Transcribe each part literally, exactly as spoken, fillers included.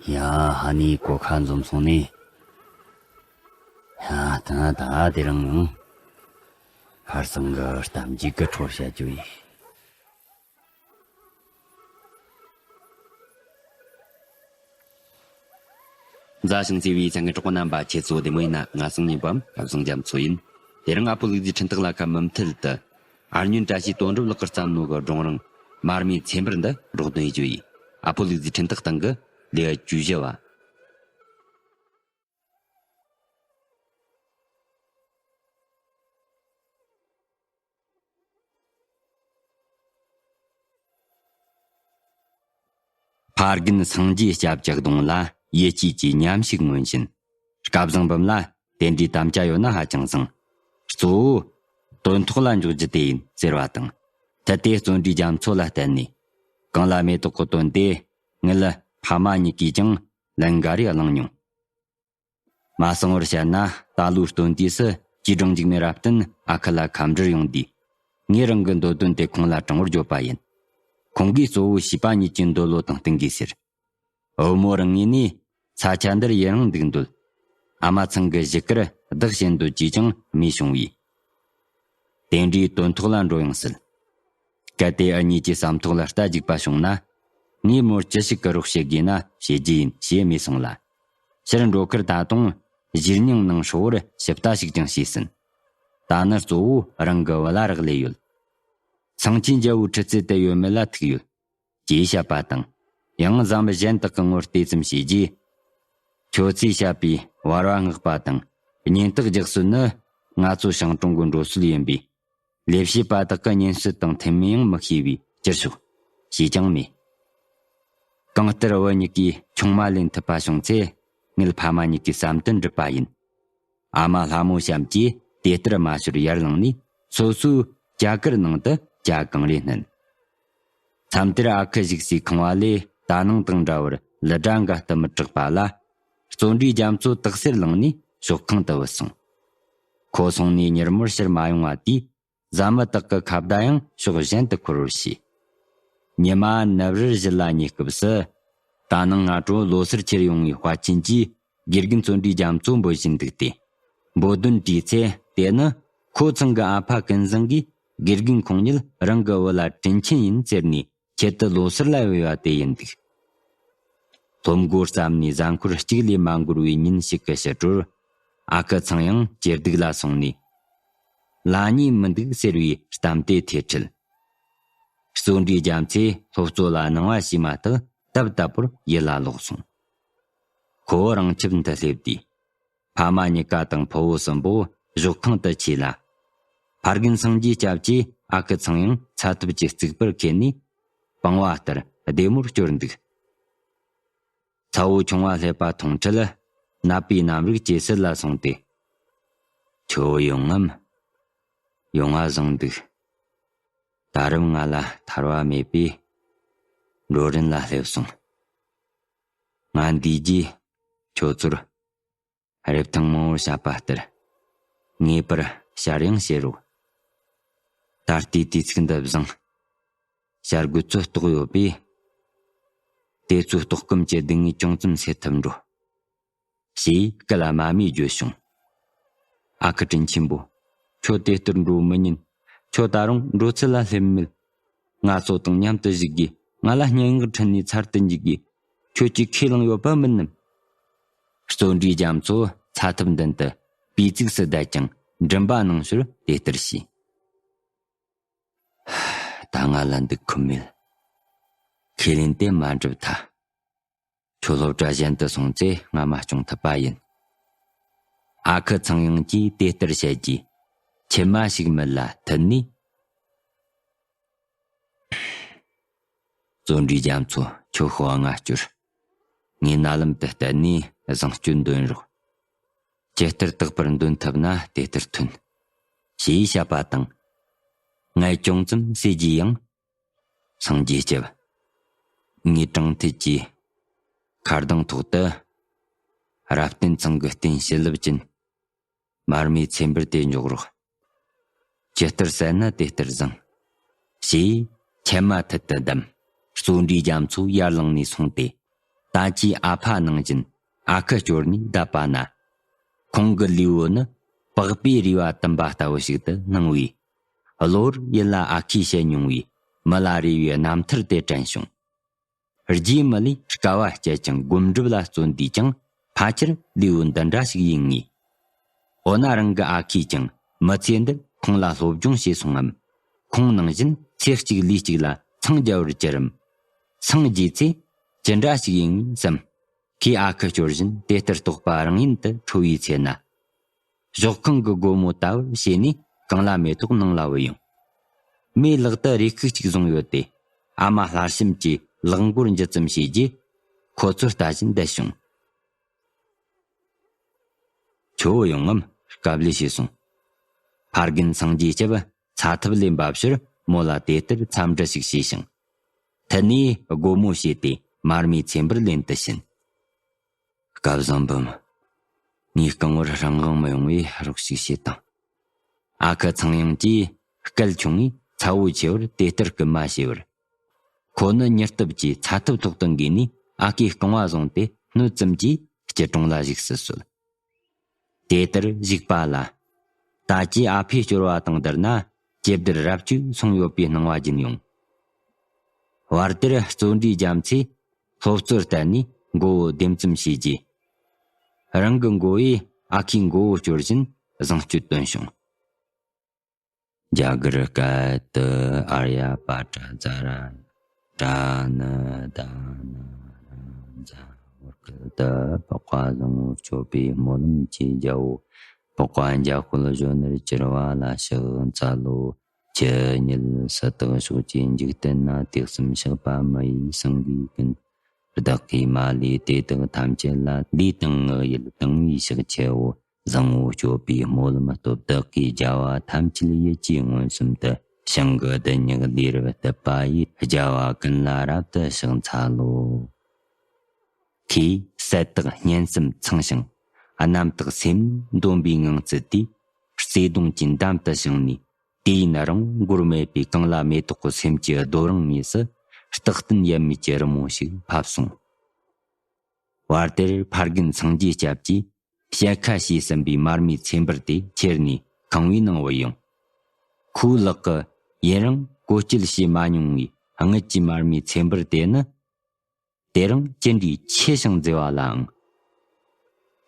ཡ། ཧ་ནི་གོ་ཁ་འཛོམས་སོང་ནི། ཡ། ད་ད་དེ་རིང་ཡང་ཁར་སང་གི་གཏམ་རྒྱུད་ཀྱི་འཕྲོ་བཤད་རྒྱུ་ཡིན། མཛའ་ཞིང་བརྩེ་བའི་ཚང་གི་གྲོགས་པོ་རྣམ་པ། ཁྱེད་ཚོ་བདེ་མོ་ཡིན་ན། ང་སང་ཉིན་པའམ་ཁ་བཟང་རྒྱ་མཚོ་ཡིན། དེ་རིང་ཨ་ཕོ་ལུག་རྫིའི་འཕྲིན་སྟེགས་ལ་ཁ་མུ་མཐུད་དུ། ཨར་ཉོན་བཀྲ་ཤིས་དོན་གྲུབ་ལགས་ཀྱིས་བརྩམས་ནོ་གི་སྒྲུང་རིང་མར་མེའི་ཚེ་འབར་འདི་སྒྲོག་འདོན་ཡེད་རྒྱུ་ཡིན། ཨ་ཕོ་ལུག་རྫིའི་འཕྲིན་སྟེགས་སྟེང་གི་ལེའུ་བཅུ་བཞི་བ། ཕ་རྒན་སངས་རྒྱས་སྐྱབས་ཀྱི་གདུང་ལ་ཡིད་ཆེས་ཀྱི་ཉམས་ཤིག་མངོན་བཞིན། སྐལ་བཟང་འབུམ་ལ་དེ་འདྲའི་དམ་བཅའ་ཡོད་ན་ཧ་ཅང་བཟང་། གཙོ་བོ་དོན་ཐོག་ལ་འཇོག་རྒྱུ་དེ་ཡིན་ཟེར་བ་དང་། མཐུད་དེ་བརྩོན་འགྲུས་རྒྱ་མཚོ་ལ་བསྟན་ནས། གང་ལ་མེ་ཏོག་གི་དོན་དེ་ངེད་ཕ་མ་གཉིས་ཀྱིས་ཀྱང་ལན་འགའ་རེ་བླངས་མྱོང་། མ་གསང་བར་བཤད་ན། ད་ལོའི་སྟོན་དུས་སུ་ཅི་སྒྲུང་འཇིགས་མེད་རབ་བརྟན་ཨ་ཁུ་ལ་ཁ་འབྲལ་ཡོང་དུས། ངས་རང་གི་འདོད་དོན་དེ་ཁོང་ལ་དྲང་བར་བརྗོད་པ་ཡིན། ཁོང་གིས་གཙོ་བོ་བྱིས་པ་གཉིས་ཀྱི་འདོད་བློ་དང་བསྟུན་དགོས་ཟེར། བུ་མོ་རང་ངོས་ནས་ས་ཆ་འདིར་ཡུན་རིང་འདུག་འདོད། ཨ་མ་ཚང་གི་བཞུགས་སྒར་བདག་བྱེད་འདོད་ཅེས་ཀྱང་སྨྲས་བྱུང་བས། དེ་འདྲའི་དོན་ཐོག་ལ་འགྲོ་ཡང་སྲིད། གལ་ཏེ་འུ་གཉིས་ཀྱི་བསམ་ཐོག་ལ་རྟ་རྒྱུག་པ་བྱུང་ན། ངས་མོར་ཅི་ཞིག་གི་རོགས་བྱེད་དགོས་ན་བྱེད་རྒྱུ་ཡིན་ཞེས་སྨྲས་སོང་ལ། ཕྱིར་འགྲོ་ཁར་ད་དུང་བཞེས་སྙིང་ནང་ཧྲོ་བོར་ཞིབ་ལྟ་ཞིག་ཀྱང་བྱས་ཟིན། ད་ནི་གཙོ་བོ་རང་གི་བུ་ལ་རག་ལས་ཡོད། སངས་ཆེན་རྒྱལ་པོའི་ཁྲི་རྩེ་དུ་ཡོད་མེད་ལ་ཐུག་ཡོད། ཅེས་བཤད་པ་དང་། ཡང་བཟའ་མི་གཞན་དག་གི་ངོར་དེ་ཙམ་བྱས་རྗེས། ཁྱོད་ཚོས་བཤད་པའི་བར་བ་མངགས་པ་དང་གཉེན་རྟགས་རྒྱག་སྲོལ་ནི་ང་ཚོ་ཞིང་གྲོང་གི་འགྲོ་སྲོལ་ཡིན་པས། ལས་བྱེད་པ་དག་གི་གཉེན་སྲོལ་དང་མཐུན་མིན་ཡང་མི་ཤེས་པས་ཅིར་ཆོག་ཞེས་ཀྱང་སྨྲས། གང་ལྟར་བུ་གཉིས་ཀས་ཆུང་མ་ལེན་ཐུབ་པ་བྱུང་ཚེ། ངེད་ཕ་མ་གཉིས་ཀྱི་བསམ་དོན་འགྲུབ་པ་ཡིན། ཨ་མ་ལྷ་མོ་བྱམས་ཀྱིས་དེ་ལྟར་མ་ཤོར་ཡར་ལངས་ནས། སོ་སོའི་ཇ་གུར་ནང་དུ་ཇ་གང་རེ་བསྣན། མཚམས་དེར་ཨ་ཁུ་བཞུགས་སའི་ཁང་བ་ལས་ད་ནངས་དང་འདྲ་བར་ལི་སྒྲ་འགའ་ལྟ་མི་དྲག་པ་ལ། བརྩོན་འགྲུས་རྒྱ་མཚོ་དག་སེར་ལངས་ནས་ཞོགས་ཁང་དུ་བུད་སོང་། ཁོ་སོང་ནས་མྱུར་མོར་ཕྱིར་མ་ཡོང་བ་དེས། བཟའ་མི་དག་གི་ཁ་བརྡ་ཡང་ཕྱོགས་གཞན་དུ་འཁོར་བར་བྱས། ཉི་མ་ནུབ་རར་བཞུད་ལ་ཉེ་སྐབས་སུ། ད་ནངས་སྔ་དྲོ་ལོ་སར་ཁྱེར་ཡོང་བའི་དཔའ་ཆེན་གྱིས་དགེ་རྒན་བརྩོན་འགྲུས་རྒྱ་མཚོ་འབོད་བཞིན་འདུག་སྟེ། འབོད་དོན་དྲིས་ཚེ། དེ་ནི་ཁོ་ཚང་གི་ཨ་ཕ་ཀུན་བཟང་གིས་དགེ་རྒན་ཁོང་ཉིད་རང་གི་བུ་ལ་དྲིན་ཆེན་ཡིན་ཟེར་ནས་ཁྱེད་དུ་ལོ་སར་ལ་ཡོད་པ་དེ་ཡིན་འདུག་སློབ་མགོ་བརྩམས་ནས་གཟའ་འཁོར་གཅིག་ལས་མ་འགོར་བའི་ཉིན་ཞིག་གི་ཕྱི་དྲོར། ཨ་ཁུ་ཚང་ཡང་ཇེ་སྡུག་ལ་སོང་ནས། ལ་ཉེ་མི་འདུག་ཟེར་བའི་གཏམ་དེ་ཐེར་ཁྲིད། བརྩོན་འགྲུས་རྒྱ་མཚོས་སློབ་གཙོ་ལ་གནང་བ་ཞུས་མ་ཐག་ཏབ་ཏབ་པོར་ཡུལ་ལ་ལོག་སོང་། ཁོ་བོ་རང་ཆུབ་འདི་སླེབས་དུས། ཕ་མ་གཉིས་ཀ་དང་ཕུ་བོ་གསུམ་པོ་ཞོགས་ཁང་དུ་ཆས་ལ། ཕ་རྒན་སངས་རྒྱས་སྐྱབས་ཀྱིས་ཨ་ཁུ་ཚང་ཡང་ཚ་ཐབ་ཀྱི་རྩིག་པར་ཁྱེར་ནས་སྤང་བ་ལྟར་བདེ་མོར་སྐྱོར་འདུག་ཚ་བོ་ཆུང་བ་སླེབས་པ་མཐོང་འཕྲལ་ནད་པའི་རྣམ་རིག་ཇེ་གསལ་ལ་སོང་སྟེ། ཁྱོད་ཡོང་ངམ། ཡོང་བ་བཟང་འདུག་ད་རུང་ང་ལ་ཐར་བ་མེད་པས་འགྲོ་རན་ལ་སླེབས་སོང་། ང་འདས་རྗེས་ཁྱོད་ཚོར་རེབ་ཐང་མང་བོར་བཤད་པ་ལྟར་ངེས་པར་བཤད་ཡང་བཤད་རོགས། ད་ལྟའི་དུས་ཚིགས་འདི་བཟང་། བྱ་རྒོད་ཚོ་ལྟོགས་ཡོད་པས། དེ་ཚོའི་ལྟོགས་སྐོམ་གྱི་སྡུག་བསྔལ་ཅུང་ཙམ་སེལ་ཐུབ་འགྲོ། ཞེས་སྐད་ལ་མ་སྨྲས་བརྗོད་བྱུང་། ཨ་ཁུ་དྲིན་ཆེན་པོ། ཁྱོད་དེ་ལྟར་འགྲོ་མི་ཉན། ཁྱོད་ད་རུང་འགྲོ་ཚུལ་ལ་སླེབས་མེད། ང་ཚོ་དང་མཉམ་དུ་བཞུགས་དགོས། ང་ལ་སྙན་ངག་ཁྲིད་ནས་ཚར་དུ་འཇུག་དགོས། ཁྱོད་ཀྱིས་ཁས་བླངས་ཡོད་པ་མིན་ནམ། བརྩོན་འགྲུས་རྒྱ་མཚོ་ཚ་ཐབ་མདུན་དུ་པའི་ཙིག་སུ་བསྡད་ཀྱང་མགྲིན་པ་ནང་ཞོར་དེ་ལྟར་བྱས། ད་ང་ལ་འདུག་ཁོམ་མེད། ཁས་ལེན་དེ་མ་འགྲུབ་ཐལ། ཁྱོད་སློབ་གྲྭ་གཞན་དུ་སོང་ཚེ་ང་མ་སྐྱོང་ཐུབ་པ་ཡིན། ཨ་ཁུ་ཚངས་དབྱངས་ཀྱིས་དེ་ལྟར་བཤད་རྗེས། མཆི་མ་ཞིག་མིད་ལ་ཐུལ་ནས། བརྩོན་འགྲུས་རྒྱ་མཚོ། ཁྱོད་ཤོག་ང་སྐྱོར། ངས་རྣ་ལམ་དུ་གཏད་ནས་བཟང་སྤྱོད་འདོན་རོགས། ཇི་ལྟར་དག་པར་འདོན་ཐུབ་ན་དེ་ལྟར་ཐོན། ཞེས་བཤད་པ་དང་། ངལ་ཅུང་ཙམ་སེལ་རྗེས་ཡང་། སངས་རྒྱས་སྐྱབས། ངའི་དྲང་ཐད་ཀྱི་ཁ་གདངས་ཐོག་ཏུ། རབ་བརྟན་ཚང་གི་རྟེན་བྱིན་རླབས་ཅན། མར་མེའི་ཚེ་འབར་དེ་འཇོག་རོགས། ཇི་ལྟར་གསལ་ན་དེ་ལྟར་བཟང་། ཞེས་མཆི་མ་ཐུལ་དུ་བསྡམས། བརྩོན་འགྲུས་རྒྱ་མཚོ་ཡར་ལངས་ནས་སོང་སྟེ། ད་ཅི་ཨ་ཕ་ནང་བཞིན་ཨ་ཁུ་སྐྱོར་ནས་བསྡད་པ་ན། ཁོང་གི་ལུས་པོ་ནི་པགས་པའི་རུས་པ་དུམ་པ་ལྟ་བུ་ཞིག་ཏུ་སྣང་བས། གློ་བུར་ཡིད་ལ་ཨ་ཁུས་བཤད་མྱོང་བའི་མི་ལ་རས་པའི་རྣམ་ཐར་དེ་དྲན་བྱུང་། རྗེས་མ་ལས་དཀའ་བ་སྤྱད་ཅིང་སྒོམ་སྒྲུབ་ལ་བརྩོན་དུས་ཀྱང་ཕལ་ཆེར་ལུས་པོ་འདི་འདྲ་ཞིག་ཡིན་ངེས། འོ་ན་རང་གི་ཨ་ཁུས་ཀྱང་མི་ཚེ་འདིར་ཁོང་ལ་སློབ་སྦྱོང་བྱས་སོང་ངམ། ཁོང་ནང་བཞིན་ཚེ་གཅིག་ལུས་གཅིག་ལ་འཚང་རྒྱ་བར་གྱུར་རམ། སངས་རྒྱས་ཚེ་ཅི་འདྲ་ཞིག་ཡིན་ངེས་བསམ། ཁོས་ཨ་ཁུ་སྐྱོར་བཞིན་དེ་ལྟར་རྟོག་པ་རང་ཡུལ་དུ་འཕྲོ་བའི་ཚེ་ན། ཞོགས་ཁང་གི་སྒོ་མོ་ལྟ་བུར་བྱས་ནས་གངས་ལྷ་མེ་ཏོག་ནང་ལ་བུད་ཡོང་། མོས་ལག་ཏུ་རས་ཁུག་ཅིག་བཟུང་ཡོད་དེ། ཨ་མ་ལྷ་བྱམས་ཀྱིས་ལག་འགོར་འཇུ་ཙམ་བྱས་རྗེས། ཁོ་ཚོར་ལྟ་བཞིན་བསྡད་བྱུང་། ཁྱོད་ཡོང་ངམ། དཀའ་ལས་བྱས་སོང་། ཕ་རྒན་སངས་རྒྱས་སྐྱབས་ཚ་ཐབ་ལེན་པ་ཕྱིར་མོ་ལ་དེ་ལྟར་འཚམས་འདྲི་ཞིག་བྱས་ཤིང་། མཐུད་ནས་སྒོ་མོ་ཕྱེས་ཏེ་མར་མེའི་ཚེམ་བུར་ལེན་དུ་ཕྱིན། སྐལ་བཟང་འབུམ། ངའི་རྐང་བར་རང་དབང་མི་ཡོང་བས་རོགས་ཤིག་བྱེད་དང་། ཨ་ཁུ་ཚངས་དབྱངས་ཀྱིས་སྐད་ཆུང་ངུས་ཚ་བོ་ཆེ་བར་དེ་ལྟར་སྐུལ་མ་བྱས་པར། ཁོ་ནི་མྱུར་སྟབས་ཀྱིས་ཚ་ཐབ་ཐོག་ཏུ་འགོས་ནས་ཨ་ཁུའི་རྐང་བ་བཟུང་སྟེ་སྣོད་ཙམ་གྱིས་སྐྱིལ་ཀྲུང་ལ་བཞུགས་སུ་གསོལ། དེ་ལྟར་བཞུགས་པ་ལ། ད་ཅི་ཨ་ཕའི་སྐྱོར་བ་དང་བསྡུར་ན་ཇེ་བདེར་རབ་ཅིག་སོང་ཡོད་པའི་སྣང་བ་སྦྱིན་ཡོང་། བར་དེར་བརྩོན་འགྲུས་རྒྱ་མཚོས་སློབ་གཙོར་བསྟེན་ནས་མགོ་བོ་ལྡེམ་ཙམ་བྱས་རྗེས། རང་གི་མགོ་བོས་ཨ་ཁུའི་མགོ་བོ་སྐྱོར་བཞིན་བཟང་སྤྱོད་བཏོན་བྱུང་། རྒྱ་གར་སྐད་དུ་ཨཱརྱ་པ་ཏྲ་ཛ་ར་ཏྲ་ནི་དཱ་ན་ར་ཛ། བོད་སྐད་དུ་འཕགས་པ་བཟང་པོ་སྤྱོད་པའི་སྨོན་ལམ་གྱི་རྒྱལ་པོ། འཕགས་པ་འཇམ་དཔལ་གཞོན་ནུར་གྱུར་པ་ལ་ཕྱག་འཚལ་ལོ། ཇི་སྙེད་སུ་དག་ཕྱོགས་ཀྱི་འཇིག་རྟེན་ན། དུས་གསུམ་གཤེགས་པ་མི་ཡི་སེང་གེའི་ཀུན། བདག་གིས་མ་ལུས་དེ་དག་ཐམས་ཅད་ལ། ལུས་དང་ངག་ཡིད་དང་བའི་ཕྱག་འཚལ་ལོ། བཟང་པོ་སྤྱོད་པའི་སྨོན་ལམ་སྟོབས། བདག་གིས་རྒྱལ་བ་ཐམས་ཅད་ཡིད་ཀྱིས་མངོན་སུམ་དུ། བྱིང་རྒོད་རྡུལ་སྙེགས་ལས་རབ་བཏུད་པ་ཡི། རྒྱལ་བ་ཀུན་ལ་རབ་ཏུ་ཕྱག་འཚལ་ལོ། ཁོས་གསལ་དག་སྙན་སེམས་ཚངས་ཤིང་རྣམ་དག་སེམས་འདོན་པའི་ངང་ཚུལ་དེས་བརྩེ་གདུང་གི་འདམ་དུ་བྱིང་ནས། དུས་ཡུན་རིང་པོར་མེད་པའི་གངས་ལྷ་མེ་ཏོག་གི་སེམས་ཀྱི་རྡོ་རིང་ངོས་སུ་རྟག་བརྟན་ཡབ་མེས་ཀྱི་རི་མོ་ཞིག་ཕབ་སོང་། བར་དེར་ཕ་རྒན་སངས་རྒྱས་སྐྱབས་ཀྱིས་ཞལ་ཁ་ཕྱེས་ཟིན་པའི་མར་མེའི་ཚེམ་བུར་དེ་ཁྱེར་ནས་ཁང་བའི་ནང་བུད་ཡོང་། ཁོའི་ལག་གི་ཡུན་རིང་བཀོལ་སྤྱོད་བྱས་མ་མྱོང་བའི་དངུལ་གྱི་མར་མེའི་ཚེམ་བུར་དེ་ནི། དེ་རིང་ཅི་འདྲའི་ཆེ་ཞིང་མཛེས་པ་ལའང་།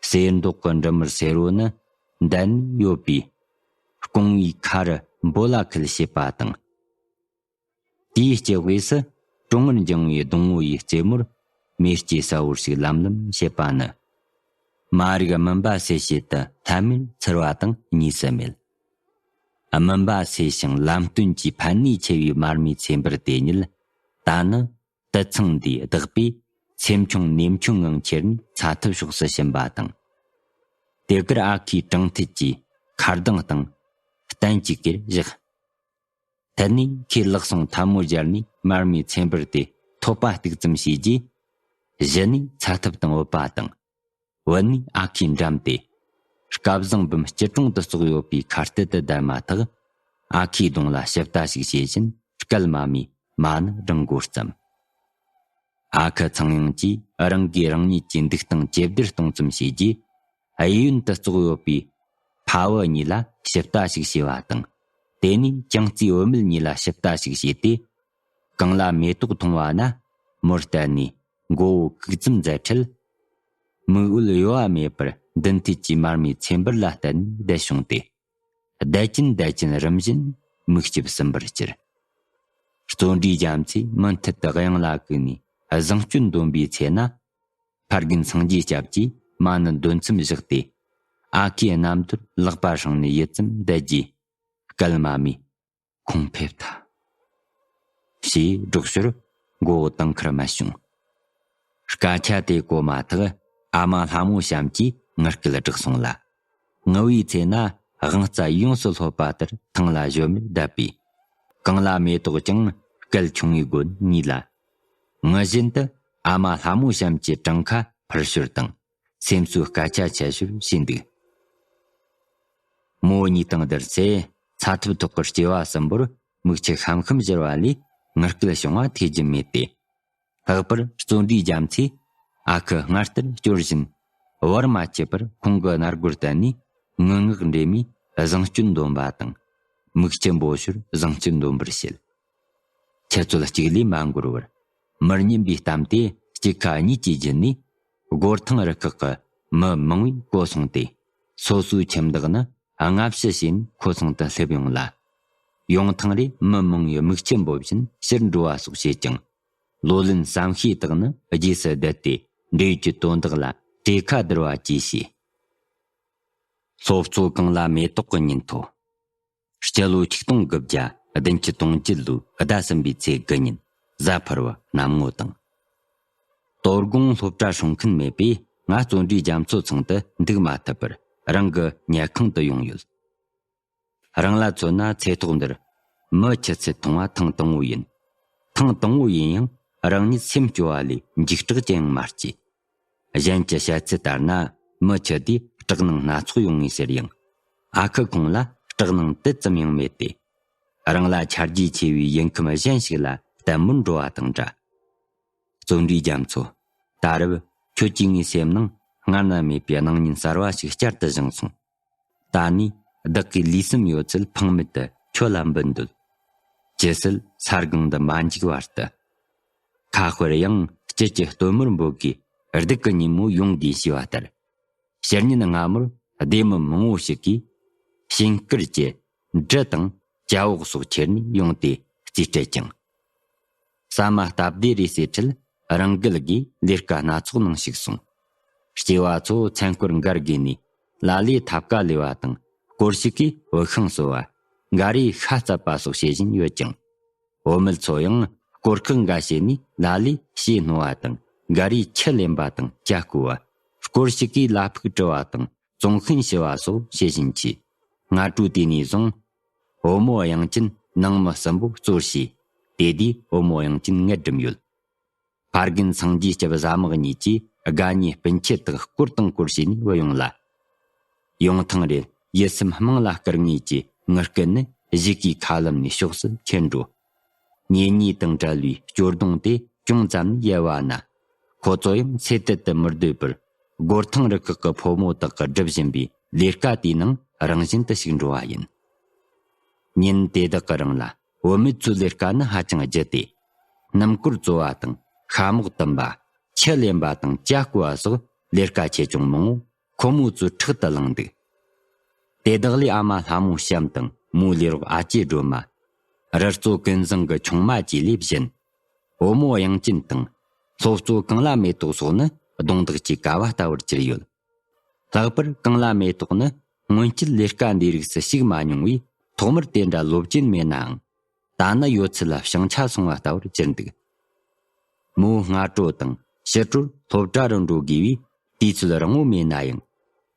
གསེར་མདོག་གི་འབྲི་མར་སེར་པོ་ནི་འདར་ནས་ཡོད་པས། རྐང་བའི་ཁ་རུ་འབོ་ལ་ཁུལ་བྱེད་པ་དང་། དེའི་སྤྱི་དབུས་སུ་ཀྲོང་ངར་འགྱིང་བའི་སྡོང་བོ་ཡི་རྩེ་མོར་མེ་ལྕེ་ཟ་བོར་ཞིག་ལམ་ལམ་བྱེད་པ་ནི། མ་རིག་སྨིན་པ་སེལ་བྱེད་དུ་ཐབས་མེད་འཚེར་བ་དང་གཉིས་སུ་མེད། སྨིན་པ་སེལ་ཞིང་ལམ་སྟོན་གྱི་ཕན་ནུས་ཆེ་བའི་མར་མེའི་ཚེམ་བུར་དེ་ཉིད་ད་ནི། དུད་ཚང་འདིས་བདག་པོས་ཚེམ་ཆུང་ནེམ་ཆུང་ངང་ཁྱེར་ནས་ཚ་ཐབ་ཕྱོགས་སུ་ཕྱིན་པ་དང་། དེ་གར་ཨ་ཁུའི་དྲང་ཐད་ཀྱི་ཁ་གདངས་སྟེང་གཏན་གྱི་གེར་བཞག་མཐུད་ནས་ཁོས་ལག་ཟུང་ཐལ་མོ་སྦྱར་ནས་མར་མེའི་ཚེམ་བུར་དེ་ཐོད་པ་གཏུག་ཙམ་བྱས་རྗེས། གཞི་ནས་ཚ་ཐབ་དང་བུད་པ་དང་། བུད་ནས་ཨ་ཁུའི་འགྲམ་དེ། སྐལ་བཟང་འབུམ་སྐྱིལ་ཀྲུང་དུ་བཙུགས་ཡོད་པའི་ཁ་གཏད་དུ་བསྡད་མ་ཐག་ཨ་ཁུའི་གདོང་ལ་ཞིབ་ལྟ་ཞིག་བྱེད་བཞིན་སྐད་མ་སྨྲས་མ་ཎི་བགྲང་མགོ་བརྩམས། ཨ་ཁུ་ཚངས་དབྱངས་ཀྱིས་རང་གིས་རང་ཉིད་ཀྱི་འདུག་སྟངས་ཇེ་བདེར་གཏོང་ཙམ་བྱས་རྗེས། གཡས་གཡོན་དུ་བཙུགས་ཡོད་པའི་ཕ་བུ་གཉིས་ལ་ཞིབ་ལྟ་ཞིག་བྱས་པ་དང་། དེ་ནས་ཀྱང་རྩིའི་བུད་མེད་གཉིས་ལ་ཞིབ་ལྟ་ཞིག་བྱས་ཏེ། གངས་ལྷ་མེ་ཏོག་མཐོང་བ་ན་མོར་བལྟས་ནས་མགོ་བོ་གུག་ཙམ་མཛད་འཕྲལ། མིག་འོད་གཡོ་བ་མེད་པར་མདུན་ཐད་ཀྱི་མར་མེའི་ཚེམ་བུར་ལ་བལྟས་ནས་བསྡད་བྱུང་སྟེ། བསྡད་ཀྱིན་བསྡད་ཀྱིན་རིམ་བཞིན་མིག་ལྕིབས་ཟིན་པར་གྱུར། བརྩོན་འགྲུས་རྒྱ་མཚོས་མུ་མཐུད་དུ་གཡང་ལ་བཀུག་ནས་བཟང་སྤྱོད་འདོན་པའི་ཚེ་ན། ཕ་རྒན་སངས་རྒྱས་སྐྱབས་ཀྱིས་མ་ཎི་འདོན་མཚམས་བཞག་སྟེ། ཨ་ཁུའི་རྣམ་ཐར་ལག་པ་བསྲིངས་ནས་ཡུད་ཙམ་བསྡད་རྗེས། སྐད་མ་སྨྲས། ཁོང་ཕེབས་ཐལ། ཞེས་སྒྲོག་ཞོར་མགོ་བོ་དང་ཁར་མར་ཞོན། སྐད་ཆ་དེ་གོ་མ་ཐག་ཨ་མ་ལྷ་མོ་བྱམས་ཀྱིས་ངུ་སྐད་བསྒྲགས་སོང་ལ། ངུ་བའི་ཚེ་ན་དབང་རྩ་ཡོངས་སུ་ལྷོད་པ་ལྟར་ཐང་ལ་གཞོལ་མེད་བསྡད་པས། གངས་ལྷ་མེ་ཏོག་ཀྱང་སྐད་ཆུང་ངུའི་སྒོ་ནས་ལ། ངུ་བཞིན་དུ་ཨ་མ་ལྷ་མོ་བྱམས་ཀྱི་བྲང་ཁ་འཕུར་ཞོར་དང་། སེམས་གསོའི་སྐད་ཆ་འཆད་ཞོར་བྱས་འདུག་མོ་གཉིས་དང་བསྡུར་ཚེ་ཚ་ཐབ་ཐོག་གི་སྐྱེ་བ་གསུམ་པོར་མིག་ཆུ་ཤམ་ཤམ་བཞུར་བ་ལས་ངུ་སྐད་བྱུང་བ་ཐོས་རྒྱུ་མེད་དེ། ལྷག་པར་བརྩོན་འགྲུས་རྒྱ་མཚོས་ ཨ་ཁུ་སྔར་ལྟར་སྐྱོར་བཞིན་བར་མ་ཆད་པར་ཁོང་གི་སྣ་སྒོར་བསྟན་ནས་ངུ་ངག་འདྲེས་མས་བཟང་སྤྱོད་འདོན་པ་དང་། མིག་ཆུ་འབོ་ཞོར་བཟང་སྤྱོད་འདོན་པར་བྱེད། ཁྱེད་ཚོ་གཅིག་ལས་མ་འགོར་བར་མི་སྙན་པའི་གཏམ་དེ་གཅིག་ཁ་གཉིས་ཀྱིས་བརྒྱུད་ནས་སྒོར་ཐང་རུ་ཁག་གི་མི་མང་བོས་གོ་སོང་སྟེ། སོ་སོའི་ཁྱིམ་བདག་ནི་སྔ་ཕྱི་བྱས་ནས་ཁོ་ཚང་དུ་སླེབས་ཡོང་ལ། ཡོང་ཐེངས་རེ་མི་མང་བོས་མིག་ཆུ་འབོ་བཞིན་ཕྱིར་འགྲོ་བ་སོགས་བྱེད་ཀྱང་། ལོ་ལོན་བསམ་ཤེས་དག་ནི་རྗེས་སུ་བསྡད་དེ་འབྲེལ་ཡོད་ཀྱི་དོན་དག་ལ་གྲོས་ཁ་བསྡུར་བ་བཅས་བྱས། སློབ་གཙོ་གངས་ལ་མེ་ཏོག་གི་ཉིན་ཐོ། སྤྱི་ལོ་ཆིག་སྟོང་དགུ་བརྒྱ་བདུན་ཅུ་དོན་བརྒྱད་ལོའི་ཟླ་གསུམ་པའི་ཚེས་དགུ་ཉིན་གཟའ་ཕུར་བུ་གནམ་ངོ་དྭངས། དོ་དགོང་སློབ་གྲྭ་སྲུང་མཁན་མེད་པས། ང་བརྩོན་འགྲུས་རྒྱ་མཚོ་ཚང་དུ་འདུག་མ་ཐུབ་པར་རང་གི་ཉལ་ཁང་དུ་ཡོང་ཡོད། རང་ལ་མཚོན་ན་ཚེ་ཐོག་འདིར་མི་ཆུ་ཚོད་ཐུང་བ་ཐེངས་དང་པོ་ཡིན། ཐེངས་དང་པོ་ཡིན་ཡང་རང་ཉིད་སེམས་སྐྱོ་བ་ལས་འཇིགས་སྐྲག་ཅི་ཡང་མ་སྐྱེས། གཞན་གྱི་བཤད་ཚུལ་ལྟར་ན་མི་ཆུ་དེས་སྐྲག་སྣང་སྣ་ཚོགས་ཡོང་ངེས་ཟེར་ཡང་། ཨ་ཁུ་ཁོང་ལ་སྐྲག་སྣང་དེ་ཙམ་ཡང་མེད་དེ། རང་ལ་ཆ་རྒྱུས་ཆེ་བའི་ཡིན་ཁམས་གཞན་ཞིག་ལ་ལྟད་མོར་འགྲོ་བ་དང་འདྲ། བརྩོན་འགྲུས་རྒྱ་མཚོ། ད་རེབ་ཁྱོད་ཀྱིས་ངའི་སེམས་ནང་སྔར་ན་མེད་པའི་སྣང་བརྙན་གསར་བ་ཞིག་བསྐྱར་དུ་བཞེངས་སོང་། ད་ནི་བདག་གི་ལུས་སེམས་ཡོད་ཚད་ཕངས་མེད་དུ་ཁྱོད་ལ་འབུལ་འདོད། ཇི་སྲིད་ས་སྒང་འདི་མ་འཇིག་བར་དུ། ཁ་དཔེར་ཡང་དཀྱིལ་གྱི་སྟོན་མོར་འབོད་དགོས། སྡུག་གི་ཉིན་མོ་ཡོང་དགོས་ཞེས་པ་ལྟར། ཕྱི་ཉིན་སྔ་མོར་སྡེ་མི་མང་བོ་ཞིག་གིས་ཤིང་དཀར་གྱི་འབྲུ་དང་ཅ་འོག་སོགས་ཁྱེར་ནས་ཡོང་སྟེ་རྩིས་སྤྲད་ཅིང་། ཟ་མ་སྟབས་བདེ་རེད་ཟེར་ཁྲིད་རང་འགུལ་གྱིས་ལས་ཀ་སྣ་ཚོགས་གནང་ཞིག་སོང་། སྐྱེས་པ་ཚོ་མཚན་འཁོར་འགའ་བརྒལ་ནས་ལ་ལས་ཐབ་ཀ་ལས་པ་དང་སྐོར་ཞིག་གིས་འུ་ཤིང་གསོ་བ། འགའ་རེས་ཤ་བཙབ་པ་སོགས་བྱེད་བཞིན་ཡོད་ཅིང་། བུད་མེད་ཚོ་ཡང་སྐོར་ཁག་འགའ་བྱས་ནས་ལ་ལས་ཕྱེ་སྣོ་བ་དང་འགའ་རེས་ཁྱི་ལེན་པ་དང་ཇ་བསྐོལ་བ། སྐོར་ཞིག་གིས་ལ་ཕུག་བཀྲུ་བ་དང་བཙོང་མཁན་ཞུ་བ་སོགས་བྱེད་བཞིན་མཆིས། སྔ་དྲོའི་དུས་ནས་བཟུང་། བུ་མོ་དབྱངས་ཅན་ནང་མི་གསུམ་པོ་གཙོར་བྱས། དེ་དུས་བུ་མོ་དབྱངས་ཅན་མངལ་སྦྲུམ་ཡོད། ཕ་རྒན་སངས་རྒྱས་སྐྱབས་བཟའ་དམག་གཉིས་ཀྱིས་དགའ་ཉེ་སྤུན་མཆེད་དག་སྐོར་དང་སྐོར་བྱས་ནས་བུད་ཡོང་ལ། ཡོང་ཐེངས་རེར་ཡིད་སེམས་དམངས་ལ་བསྐུར་ངེས་ཀྱི་ངུ་སྐད་ནི་གཞིས་ཀའི་མཁའ་ལམ་ནས་ཕྱོགས་སུ་ཁྱེར་འགྲོ། གཉེན་ཉེ་དང་བྲལ་བའི་སྐྱོ་གདུང་དེ་ཅུང་ཙམ་ཡལ་བ་ན། ཁོ་ཚོ་ཡང་ཚེ་གཏད་དུ་མི་སྡོད་པར། སྒོར་ཐང་རུ་ཁག་གི་ཕོ་མོ་དག་གིས་སྒྲུབ་བཞིན་པའི་ལས་ཀ་དེའི་ནང་རང་བཞིན་དུ་ཞུགས་འགྲོ་བ་ཡིན། ཉིན་དེ་དག་གི་རིང་ལ་བུད་མེད་ཚོའི་ལས་ཀ་ནི་ཧ་ཅང་ལྗིད་དེ། སྣུམ་འཁོར་བཙོ་བ་དང་ཤ་མོག་བཏུམ་པ། ཁྱི་ལེན་པ་དང་ཇ་བསྐོལ་བ་སོགས་ལས་ཀ་ཆེ་ཆུང་མང་བོ་ཁོ་མོ་ཚོའི་ཕྲག་ཏུ་ལངས་འདུག། དེ་དག་ལས་ཨ་མ་ལྷ་མོ་བྱམས་དང་མོའི་ལས་རོགས་ཨ་ཅེ་སྒྲོལ་མ། རི་གཙོ་ཀུན་བཟང་གི་ཆུང་མ་བཅས་ལས་གཞན། བུ་མོ་དབྱངས་ཅན་དང་། སློབ་གཙོ་གངས་ལ་མེ་ཏོག་སོགས་ནི་གདོང་བདག་གི་ཀ་བ་ལྟ་བུར་གྱུར་ཡོད། ལྷག་པར་གངས་ལ་མེ་ཏོག་ནི་སྔོན་ཆད་ལས་ཀ་འདིའི་རིགས་སུ་ཞུགས་མ་མྱོང་བས་ཐོག་མར་དེ་འདྲ་ལོབས་ཀྱིན་མེད་ནའང་། ད་ནི་ཡོད་ཚད་ལ་བྱང་ཆ་སོང་བ་ལྟ་བུར་གྱུར་འདུག། མོའི་སྔ་དྲོ་དང་ཕྱི་དྲོར་སློབ་གྲྭ་རུ་འགྲོ་དགོས་པས་དུས་ཚོད་རིང་བོ་མེད་ན་ཡང་།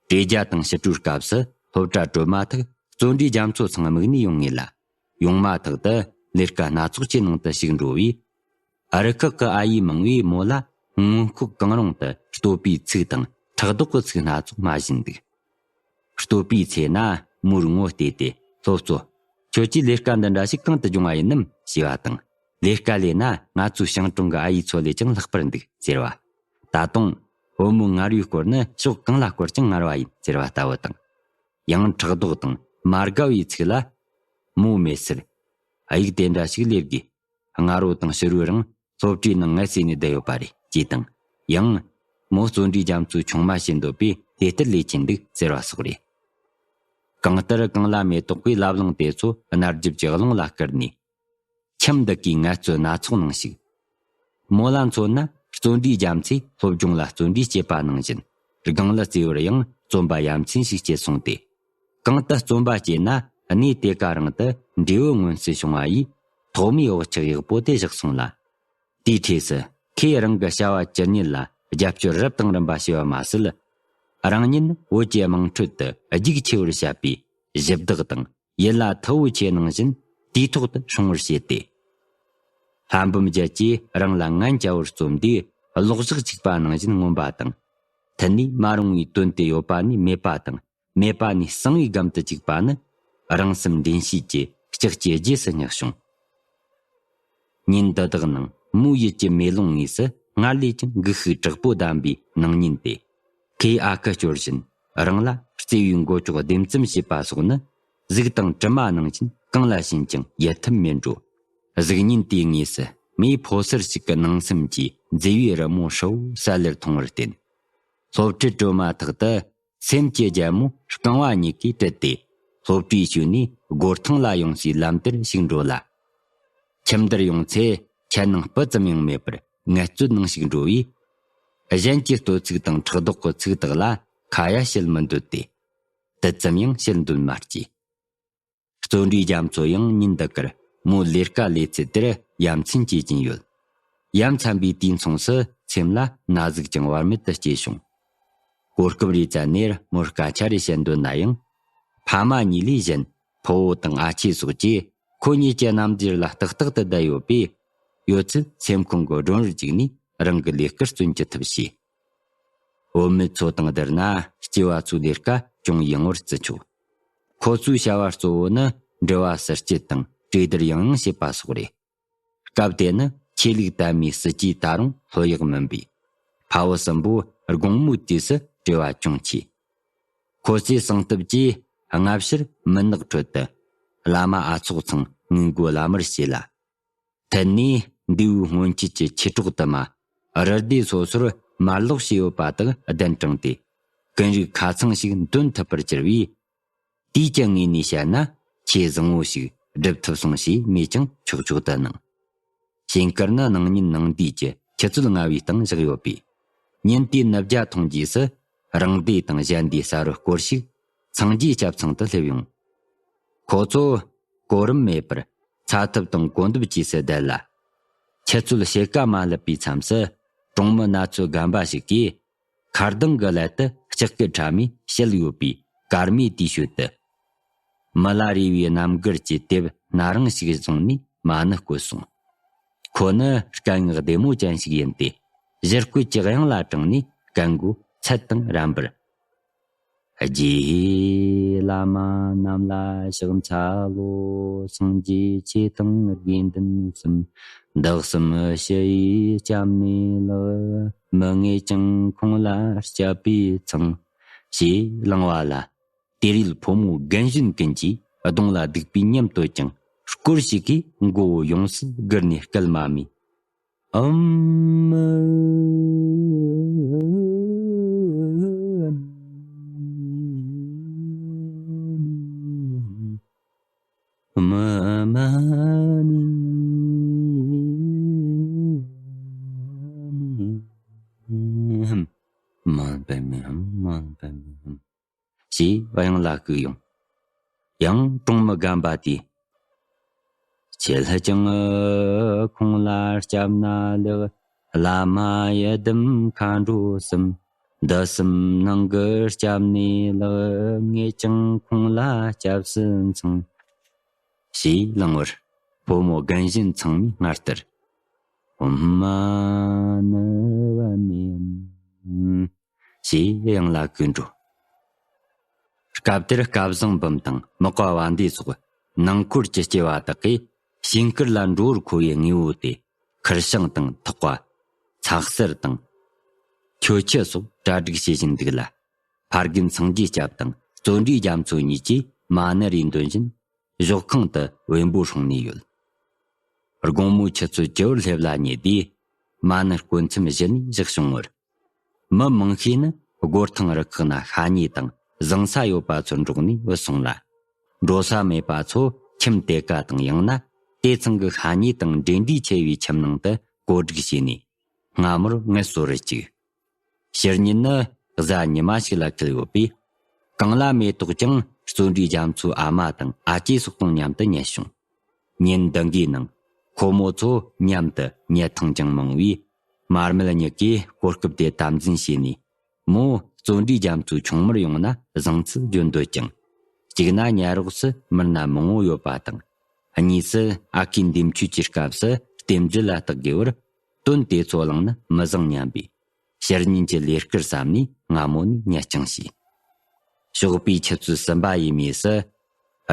དྲོ་རྒྱ་དང་ཕྱི་དྲོའི་སྐབས་སུ་སློབ་གྲྭ་གྲོལ་མ་ཐག་བརྩོན་འགྲུས་རྒྱ་མཚོ་ཚང་དམིགས་ནས་ཡོང་ངེས་ལ། ཡོང་མ་ཐག་ཏུ་ལས་ཀ་སྣ་ཚོགས་ཀྱི་ནང་དུ་ཞུགས་འགྲོ་བས། རུ་ཁག་གི་ཨ་ཡེ་མང་བོས་མོ་ལ་སྔོན་ཁོག་གང་རུང་དུ་བསྟོད་པའི་ཚིག་དང་ཕྲག་དོག་གི་ཚིག་སྣ་ཚོགས་སྨྲ་བཞིན་འདུག། བསྟོད་པའི་ཚེ་ན་མོར་ངོ་བལྟས་ཏེ། སློབ་གཙོ། ཁྱོད་ཀྱིས་ལས་ཀ་འདི་འདྲ་ཞིག་གང་དུ་སྦྱོང་བ་ཡིན་ནམ་ཞེས་པ་དང་། ལས་ཀ་ལས་ན་ང་ཚོའི་ཞིང་གྲོང་གི་ཨ་ཡེ་ཚོ་ལས་ཀྱང་ལྷག་པར་འདུག་ཟེར་བ། ད་དུང་། བུ་མོ་ངར་བའི་སྐོར་ནི་ཕྱོགས་གང་ལ་བསྐོར་ཀྱང་ངར་བ་ཡིན་ཟེར་བ་ལྟ་བུ་དང་། ཡང་ཕྲག་དོག་དང་མ་དགའ་བའི་ཚིག་ལ། མོ་མེད་སར། ཨ་ཡིག་དེ་འདྲ་ཞིག་སླེབས་དགོས། སྔ་དྲོ་དང་ཕྱི་དྲོའི་རིང་སློབ་གྲྭའི་ནང་ངལ་གསོས་ནས་བསྡད་ཡོད་པ་རེད་ཅེས་དང་། ཡང་། མོ་བརྩོན་འགྲུས་རྒྱ་མཚོའི་ཆུང་མ་བྱེད་འདོད་པས་དེ་ལྟར་ལས་ཀྱིན་འདུག་ཟེར་བ་སོགས་རེད། གང་ལྟར་གངས་ལ་མེ་ཏོག་པའི་བླ་བླང་དེ་ཚོ་རྣ་རྒྱབ་ཀྱི་རླུང་ལ་བསྐུར་ནས། ཁྱིམ་འདི་གའི་ངལ་རྩོལ་སྣ་ཚོགས་ནང་ཞུགས། མོ་ལ་མཚོན་ན་བརྩོན་འགྲུས་རྒྱ་མཚོས་སློབ་སྦྱོང་ལ་བརྩོན་འགྲུས་བསྐྱེད་པ་ནང་བཞིན། སྒང་ལ་རྩེ་བར་ཡང་བརྩོན་པ་ཡ་མཚན་ཞིག་སྐྱེས་སོང་སྟེ། གང་དུ་བརྩོན་པ་སྐྱེས་ན་གནས་དེ་ག་རང་དུ་འབྲས་བུ་མངོན་གསལ་བྱུང་བ་ཡིས། ཐོག་མའི་བག་ཆགས་ཡག་པོ་དེ་བཞག་སོང་ལ། དེའི་འཕྲོས་སུ་ཁོས་རང་གི་བྱ་བ་ཇི་སྙེད་ལ་རྒྱབ་སྐྱོར་རབ་དང་རིམ་པ་བྱས་པ་མ་ཟད། རང་ཉིད་བོད་ཀྱི་དམངས་ཁྲོད་དུ་རྒྱུགས་ཆེ་བར་བཤད་པའི་གཞི་བདག་དང་། ཡིད་ལ་ཐུ་བོ་ཆེ་ནང་བཞིན་དུས་ཐོག་ཏུ་སྲུང་བར་བྱས་ཏེ། ལྷ་འབུམ་རྒྱལ་གྱིས་རང་ལ་ངན་བྱ་བར་རྩོམ་དུས་གློག་ཞགས་འཁྱུག་པ་ནང་བཞིན་མངོན་པ་དང་། མཐུན་ནས་མ་རུང་བའི་དོན་དེ་ཡོད་པ་ནས་མེད་པ་དང་། མེད་པ་ནས་གསང་བའི་སྒམ་དུ་བཅུག་པ་ནི། རང་སེམས་འདྲེན་བྱེད་ཀྱི་ལྕགས་ཀྱི་རྗེས་སུ་བསྙེགས་བྱུང་། ཉིན་འདི་དག་ནང་མོའི་ཡིད་ཀྱི་མེ་ལོང་ངོས་སུ་ སྔར་ལས་ཀྱང་འགུག་ཤུགས་དྲག་པོ་ལྡན་པའི་སྣང་བརྙན་ཏེ། ཁོས་ཨ་ཁུ་སྐྱོར་བཞིན་རང་ལ་བརྩེ་བའི་མགོ་ལྕོག་ལྡེམ་ཙམ་བྱས་པ་སོགས་ནི། གཟུགས་དང་གྲིབ་མ་ནང་བཞིན་གང་ལ་ཕྱིན་ཀྱང་ཡལ་ཐབས་མེད་འགྲོ། གཟུགས་བརྙན་དེའི་ངོས་སུ་མེ་ཕོ་གསར་ཞིག་གི་ནང་སེམས་ཀྱི་མཛེས་པའི་རི་མོ་ཧྲིལ་བོ་གསལ་ལེར་མཐོང་བར་བརྟེན། སློབ་ཁྲིད་གྲོལ་མ་ཐག་ཏུ། སེམས་ཀྱི་རྒྱལ་མོ་རྐང་བ་གཉིས་ཀས་དྲུད་དེ། སློབ་གྲྭའི་ཤུལ་ནས་སྒོ་ཐང་ལ་ཡོང་སའི་ལམ་དེར་ཞིག་འགྲོ་ལ། ཁྱིམ་དེར་ཡོང་ཚེ་ཁྱེད་ནང་སྤུ་ཙམ་ཡང་མེད་པར་ངལ་རྩོལ་ནང་ཞིག་འགྲོ་བས། གཞན་གྱི་ལྟོ་ཚིག་དང་ཕྲག་དོག་གི་ཚིག་དག་ལ་ཁ་ཡ་བྱེད་མི་འདོད་དེ། དེ་ཙམ་ཡང་བྱེད་འདོད་མ་སྐྱེས། བརྩོན་འགྲུས་རྒྱ་མཚོ་ཡང་ཉིན་འདི་ཀར་མོའི་ལས་ཀ་ལས་ཚད་དེར་ཡ་མཚན་སྐྱེ་གྱིན་ཡོད། ཡ་མཚན་པའི་དུས་མཚུངས་སུ་སེམས་ལ་ན་ཟུག་ཀྱང་བར་མེད་དུ་སྐྱེས་བྱུང་། གོ་སྐབས་རེ་བཙལ་ནས་མོར་སྐད་ཆ་རེ་བཤད་འདོད་ན་ཡང་། ཕ་མ་གཉིས་ལས་གཞན་ཕུ་བོ་དང་ཨ་ཅེ་སོགས་ཀྱིས་ཁོ་གཉིས་ཀྱི་རྣམ་འགྱུར་ལ་ཏག་ཏག་ཏུ་བསྡད་ཡོད་པས། ཡོད་ཚད་སེམས་ཁོང་གི་སྒྲོན་རུ་བཅུག་ནས་རང་གི་ལས་ཀར་བརྩོན་ཅི་ཐུབ་བྱས། བུད་མེད་ཚོ་དང་བསྡུར་ན་སྐྱེས་པ་ཚོའི་ལས་ཀ་ཅུང་ཡང་བར་བརྩི་ཆོག། ཁོ་ཚོའི་བྱ་བ་གཙོ་བོ་ནི་འབྲེལ་བ་ཟུར་བཅད་དང་གྲོས་བསྡུར་ཡང་ཡང་བྱེད་པ་སོགས་རེད། སྐབས་དེ་ནི་ཆོས་ལུགས་དད་མོས་སྲིད་ཇུས་ད་རུང་ལྷོད་ཡངས་མིན་པས། ཕ་བུ་གསུམ་པོ་དགོང་མོའི་དུས་སུ་བྲེལ་བ་ཅུང་ཆེ། ཁོ་ཚོས་གསང་སྟབས་ཀྱིས་སྔ་ཕྱིར་མུན་ནག་ཁྲོད་དུ་བླ་མ་ཨ་ཚོགས་ཚང་ངུ་འགོ་བླ་མར་བྱས་ལ། ཐད་ནས་འདས་པོའི་སྔོན་ཆད་ཀྱི་ཆོས་གྲོགས་དུ་མ་རུ་སྡེ་སོ་སོར་མར་ལོག་བྱས་ཡོད་པ་དག་གདན་དྲངས་ཏེ། ཀུན་རིག་ཁ་ཚང་ཞིག་འདོན་ཐུབ་པར་གྱུར་བས། དུས་ཀྱི་ངོས་ནས་བཤད་ན་ཆེས་བཟང་བོ་ཞིག་སྒྲུབ་ཐུབ་སོང་ཞེས་སྨོས་ཀྱང་ཆོག་ཆོག་ཏུ་སྣང་། ཞིང་ཁུལ་ནི་སྣང་ཉིན་ནང་འདུས་ཀྱི་ཆུ་ཚོད་ལྔ་བའི་སྟེང་བཞག་ཡོད་པས། ཉིན་དེའི་ནུབ་རྒྱ་ཐོན་རྗེས་སུ་རང་སྡེ་དང་གཞན་སྡེའི་ས་རུ་སྐོར་ཞིག་སངས་རྒྱས་སྐྱབས་ཚང་དུ་སླེབས་ཡོང་། ཁོ་ཚོ་གོ་རིམ་མེད་པར་ཚ་ཐབ་དང་གོ་འདེབས་བཅས་སུ་བསྡད་ལ། ཆུ་ཚོད་ཕྱེད་ཀ་མ་སླེབས་པའི་མཚམས་སུ་གྲོང་མི་སྣ་ཚོགས་རྒན་པ་ཞིག་གིས། མཁར་གདོང་གི་ཀླད་དུ་ལྕགས་སྐུད་ཕྲ་མོས་བཤལ་ཡོད་པའི་སྐར་མའི་དུས་ཤོད་དུ། མི་ལ་རས་པའི་རྣམ་དཀར་གྱི་དེབ་སྣ་རིང་ཞིག་བཟུང་ནས་མ་ཎི་བཀོད་སོང་། ཁོ་ནི་སྐད་ངག་བདེ་མོ་ཅན་ཞིག་ཡིན་ཏེ། ཞི་རྒོལ་གྱི་དབྱངས་ལ་དྲངས་ནས་སྐད་མགོ་ཚད་དང་རན་པར། རྗེ་བླ་མ་རྣམས་ལ་ཕྱག་འཚལ་ལོ། སངས་རྒྱས་ཆོས་དང་དགེ་འདུན་གསུམ། བདག་གསུམ་ཞི་བའི་སྐྱབས་གནས་ལགས། མི་ངེས་ཀྱང་ཁོང་ལ་སྐྱབས་པས་ཚང་། ཞེས་བླངས་པ་ལ། དེར་ཡོད་ཕོ་མོ་རྒན་གཞོན་ཀུན་གྱིས་གདོང་ལ་སྡིག་པའི་ཉམས་བཏོད་ཀྱང་སྐོར་ཞིག་གིས་མགོ་བོ་ཡོངས་སུ་སྒུར་ནས་སྐད་མ་སྨྲས། ཨམ། མ་མ་ནི། མ་པ་མི་ཧམ། མ་པ་མི་ཧམ། ཞེས་དབྱངས་ལ་བཀུག་ཡོང་། ཡང་གྲོང་མི་རྒན་པ་དེས། ཁྱེད་ལྷ་ཅང་ཁོང་ལ་སྐྱབས་ན་ལེགས། བླ་མ་ཡི་དམ་མཁའ་འགྲོ་གསུམ། འདི་གསུམ་ནང་གི་སྐྱབས་གནས་ལགས། ངེད་ཀྱང་ཁོང་ལ་སྐྱབས་སུ་འཚང་། ཞེས་ལངས་པར་ཕོ་མོ་རྒན་གཞོན་ཚང་མས་སྔར་ལྟར། ཨོཾ་མ་ཎི་པདྨེ་ཧཱུྃ། ཞེས་དབྱངས་ལ་བཀུག་འགྲོ། སྐབས་དེར་སྐལ་བཟང་འབུམ་དང་མག་པ་བ་འདི་སོགས་ནང་འཁོར་གྱི་སྐྱེ་བ་དག་གིས་ཞིང་ཁུལ་ལ་འགྲོ་བར་མཁོ་བའི་དངོས་པོ་དེ་ཁུར་ཤིང་དང་ཐག་པ། ཚགས་གསེར་དང་། ཁྱོ་ཆུ་སོགས་གྲ་སྒྲིག་བྱེད་བཞིན་འདུག་ལ། ཕ་རྒན་སངས་རྒྱས་སྐྱབས་དང་བརྩོན་འགྲུས་རྒྱ་མཚོ་གཉིས་ཀྱིས་མ་ཎི་རེ་འདོན་བཞིན། གཞོགས་ཁང་དུ་བེམ་པོ་སྲུང་ནས་ཡོད། དགོང་མོའི་ཆུ་ཚོད་བཅུ་པར་སླེབས་ལ་ཉེ་དུས། མ་ཎི་སྐོར་མཚམས་བཞི་ནས་བཞག་བྱུང་བར། མི་མང་ཤས་ནི་སྒོར་ཐང་རུ་ཁག་ན་ཤ་ཉེ་དང་བཟང་ས་ཡོད་པ་ཚོར་འགྲོགས་ནས་བུད་སོང་ལ། འགྲོ་ས་མེད་པ་ཚོ་ཁྱིམ་དེ་ཀ་དང་ཡང་ན་དེ་ཚང་གི་ཤ་ཉེ་དང་འབྲེལ་འདྲིས་ཆེ་བའི་ཁྱིམ་ནང་དུ་བཀོད་སྒྲིག་བྱས་ནས། སྔ་མོར་ངལ་གསོ་རུ་བཅུག། ཕྱི་ཉིན་ནི་གཟའ་ཉི་མ་ཞིག་ལ་འཁེལ་ཡོད་པས། གང་ལ་མེ་ཏོག་ཀྱང་བརྩོན་འགྲུས་རྒྱ་མཚོའི་ཨ་མ་དང་ཨ་ཅེ་སོགས་དང་མཉམ་དུ་ཉལ་བྱུང་། ཉིན་འདི་འགའི་ནང་ཁོ་མོ་ཚོ་མཉམ་དུ་ཉལ་ཐེངས་ཀྱང་མང་བས། མར་མེ་གཉིས་ཀས་གོ་སྐབས་དེ་དམ་འཛིན་བྱས་ནས། མོ་བརྩོན་འགྲུས་རྒྱ་མཚོའི་ཆུང་མར་ཡོང་ན་བཟང་ཚུལ་བརྗོད་འདོད་ཀྱང་། གཅིག་ན་ཉལ་རོགས་སུ་མི་སྣ་མང་བོ་ཡོད་པ་དང་། གཉིས་སུ་ཨ་ཁུའི་འདེམས་ཆོས་ཀྱི་སྐབས་སུ་རྟེན་འབྲེལ་ལ་བརྟག་དགོས་པར། དོན་དེ་ཚོ་བླངས་ན་མི་བཟང་སྙམ་པས། ཕྱི་ཉིན་གྱི་ལས་ཀར་བསམ་ནས་སྔ་མོ་ནས་ཉལ་རྐྱང་བྱས། ཞོགས་པའི་ཆུ་ཚོད་གསུམ་པ་ཡས་མས་སུ།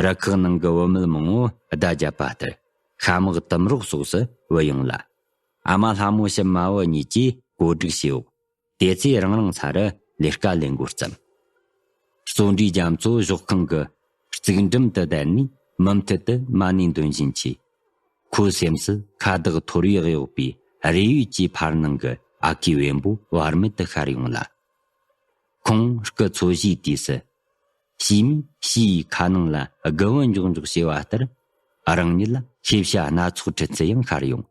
རུ་ཁག་ནང་གི་བུད་མེད་མང་བོ་བརྡ་བརྒྱབ་པ་ལྟར་ཤ་མོག་དུམ་རོགས་སོགས་སུ་བུད་ཡོང་ལ། ཨ་མ་ལྷ་མོ་ཞབས་མ་བུ་གཉིས་ཀྱིས་གོ་སྒྲིག་བྱས་འོག་དེ་ཚེ་རང་རང་ས་རུ་ལས་ཀ་ལས་འགོ་བརྩམས། བརྩོན་འགྲུས་རྒྱ་མཚོ་གཞོགས་ཁང་གི་རྩིག་འགྲམ་དུ་བསྡད་ནས་མུ་མཐུད་དུ་མ་ཎི་འདོན་བཞིན་མཆིས། ཁོའི་སེམས་སུ་ཁ་བདག་ཐོར་བུས་གཡོགས་པའི་རས་ཡོས་ཀྱི་ཕར་ནང་གི་ཨ་ཁུའི་བེམ་པོ་བར་མེད་དུ་ཤར་ཡོང་ལ། ཁོང་སྐུ་འཚོ་བཞིའི་དུས་སུ། ཕྱིས་མིས་ཕྱིའི་ཁ་ནང་ལ་དགུ་བོ་འཇོག་འཇོག་བྱས་པ་ལྟར། རང་ཉིད་ལ་ཤེས་བྱ་སྣ་ཚོགས་འཕྲད་ཚུལ་ཡང་ཤར་ཡོང་།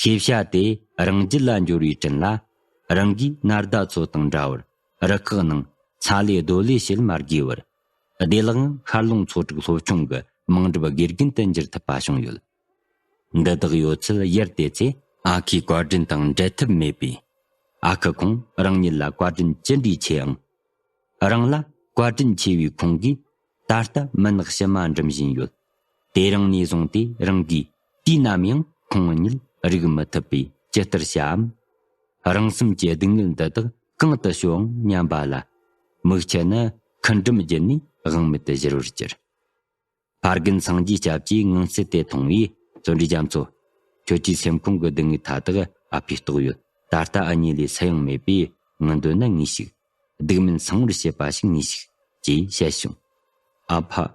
ཤེས་བྱ་དེ་རང་རྒྱུད་ལ་འབྱོར་བའི་དྲིན་ལ། རང་གིས་ནར་ཟླ་ཚོ་དང་འདྲ་བར་རུ་ཁག་ནང་ཚ་ལས་རྡོ་ལས་བྱེད་མ་དགོས་པར། བདེ་བླག་ངང་ཤར་ལུང་ཚོ་དྲུག་སློབ་ཆུང་གི་མིང་སྒྲུབ་དགེ་རྒན་དུ་འགྱུར་ཐུབ་པ་བྱུང་ཡོད། འདི་དག་ཡོད་ཚད་ཡར་དེ་ཚེ་ཨ་ཁུའི་བཀའ་དྲིན་དང་འབྲལ་ཐབས་མེད་པས། ཨ་ཁུ་ཁོང་རང་ཉིད་ལ་བཀའ་དྲིན་ཅི་འདྲའི་ཆེ་ཨང་། རང་ལ་བཀའ་དྲིན་ཆེ་བའི་ཁོང་གིས་ད་ལྟ་མུན་ནག་ཕྱི་མ་འགྲིམ་བཞིན་ཡོད། དེ་རིང་ནས་བཟུང་སྟེ་རང་གིས་དུས་ནམ་ཡང་ཁོང་ཉིད་རིག་མི་ཐུབ་པས་ཇི་ལྟར་བྱའམ། རང་སེམས་ཀྱི་སྡུག་བསྔལ་འདི་དག་གང་དུ་ཤོག་ཨང་སྙམ་པ་ལ། མིག་ཆུ་ནི་མཁུན་སྒྲུབ་བརྒྱུད་ནས་དབང་མེད་དུ་བཞུར་བར་གྱུར། ཕ་རྒན་སངས་རྒྱས་སྐྱབས་ཀྱིས་ངང་ཚུལ་དེ་མཐོང་བས། བརྩོན་འགྲུས་རྒྱ་མཚོ། ཁྱོད་ཀྱི་སེམས་ཁོང་གི་སྡུག་བསྔལ་མཐའ་དག་ཨ་ཕས་རྟོགས་ཡོད། ད་ལྟ་ཨ་མྱེས་ལས་སུ་ཡང་མེད་པས། ངུ་འདོད་ན་ངུས་ཤིག། སྡུག་བསྔལ་སངས་བར་བྱེད་པ་ཞིག་ངུས་ཤིག། ཅེས་བཤད་བྱུང་། ཨ་ཕ་